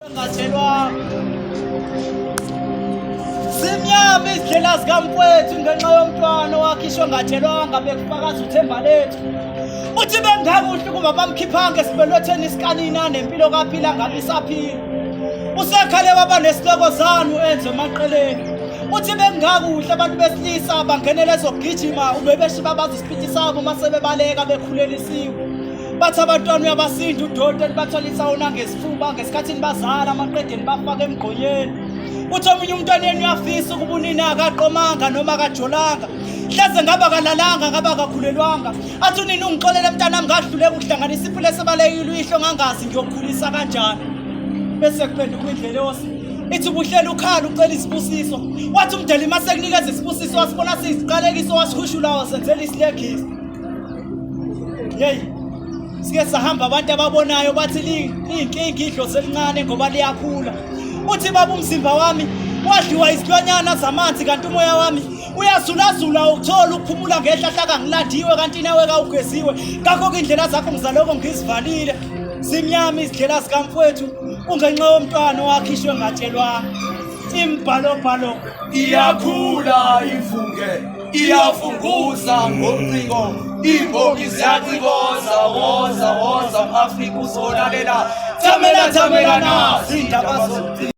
Ngatshelwanga. Simnyama izindlela zikamfwethu ngenxa yomntwana owakhishwe ngatshelwanga bekufakaza uthemba lethu. Uthi bengakuhle ukuba bamkhiphanga esibelethweni sikanina nempilo kaphila ngabe isaphila. Usekhale waba nesilokozana uenze emaqeleni. Uthi bengakuhle abantu besilisa bangenele ezokugijima ubebeshiba bazi isiphithi sabo uma sebebaleka bekhulelisiwe. Bathi abantwana uyabasinda udoti elibathwalisa wona ngesifuba ngesikhathini bazala amaqedeni bafake emgqonyeni. Uthi omunye umntwaneni uyafisa ukuba unina akaqomanga noma akajolanga. Hleze ngaba akalalanga ngaba akakhulelwanga. Athi unina ungixolele mntanami ngahluleka ukuhlanganisa impilo esebalekile uyihlo ngangazi ngiyokhulisa kanjani. Bese kuphenduka indlela yosi. Ithi ubuhlela ukhala ucela isibusiso. Wathi umdeli uma sekunikeza isibusiso wasibona siyisiqalekiso wasihushula wasenzela isilegiso. Hey, sike sahamba abantu ababonayo bathi liyinkinga idlozi elincane ngoba liyakhula. Uthi baba umzimba wami wadliwa izilwanyana zamanzi kanti umoya wami uyazulazula ukuthola ukuphumula ngehlahla kangilandiwe kanti nawe kawugeziwe. Ngakho-ke indlela zakho ngizaloko ngizivalile. Zimnyama izindlela zikamfowethu kungenxa yomntwana owakhishwe ngatshelwanga. Imbhalobhalo iyakhula ifunge iyafunguza ngociko imbongi ziyacikoza woza woza mAfrika uzolalela thamela thamela nazi indaba zomciko.